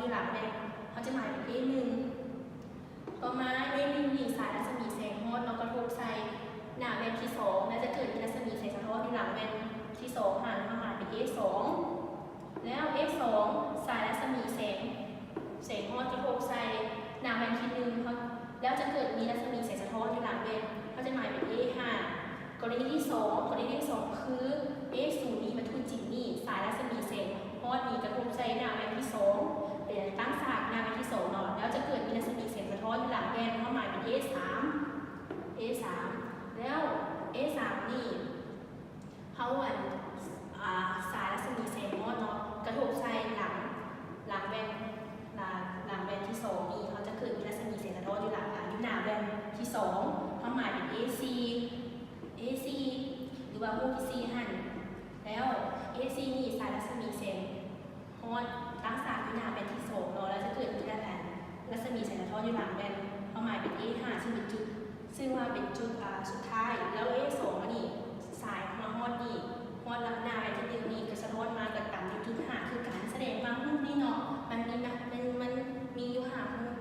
ຢູ່ຫຼັງແວ່ນ ເຮົາຈະໝາຍເປັນ A ໜຶ່ງ. ຕໍ່ມາ A ໜຶ່ງນີ້ ສາຍລັດສະໝີແສງຮອດເນາະ ກະທົບໃສ່ໜ້າແວ່ນທີສອງ ແລ້ວຈະເກີດມີລັດສະໝີແສງສະທ້ອນຢູ່ຫຼັງແວ່ນທີສອງຫັ້ນ ເຮົາໝາຍເປັນ A ສອງ. ແລ້ວ A ສອງ ສາຍລັດສະໝີແສງ ແສງຮອດກະທົບໃສ່ໜ້າແວ່ນທີໜຶ່ງ ເຮົາ ແລ້ວຈະເກີດມີລັດສະໝີແສງສະທ້ອນຢູ່ຫຼັງແວ່ນ ເຮົາຈະໝາຍເປັນ A ຫ້າ. ກໍລະນີທີສອງ ກໍລະນີທີສອງຄື A ສູນນີ້ ວັດຖຸຈິງນີ້ ສາຍລັດສະໝີແສງຮອດນີ້ກະທົບໃສ່ໜ້າແວ່ນທີສອງ ເປັນຕັ້ງສາກໜ້າແວ່ນທີສອງເນາະ ແລ້ວຈະເກີດມີລັດສະໝີແສງສະທ້ອນຢູ່ຫຼັງແວ່ນ ເຮົາໝາຍເປັນ A ສາມ A ສາມ. ແລ້ວ A ສາມນີ້ ເຮົາອັນ ອ່າ ສາຍລັດສະໝີແສງຮອດເນາະ ກະທົບໃສ່ຫຼັງ ຫຼັງແວ່ນ ຫຼັງ ຫຼັງແວ່ນທີສອງນີ້ ເຮົາຈະເກີດມີລັດສະໝີແສງສະທ້ອນຢູ່ຫຼັງ ອ່າ ຢູ່ໜ້າແວ່ນທີສອງ ເຮົາໝາຍເປັນ A ສີ່ A ສີ່ ຫຼືວ່າຮູບທີສີ່ຫັ້ນ. ແລ້ວ A ສີ່ນີ້ ສາຍລັດສະໝີແສງຮອດຕັ້ງສາກຢູ່ໜ້າແວ່ນທີສອງເນາະ ແລ້ວຈະເກີດມີລັດ ອັນ ລັດສະໝີແສງສະທ້ອນຢູ່ຫຼັງແວ່ນ ເຮົາໝາຍເປັນ A ຫ້າ ຊຶ່ງເປັນຈຸດ ຊຶ່ງວ່າເປັນຈຸດ ອ່າ ສຸດທ້າຍ. ແລ້ວ A ສອງ ມານີ້ ສາຍມາຮອດນີ້ ຮອດຫຼັງໜ້າແວ່ນທີໜຶ່ງນີ້ ກະສະທ້ອນມາກະຕຳຢູ່ຈຸດຫ້າຄືກັນ. ສະແດງວ່າຮູບນີ້ເນາະ ມັນມີນະ ມັນ ມັນມີຢູ່ຫ້າຮູບ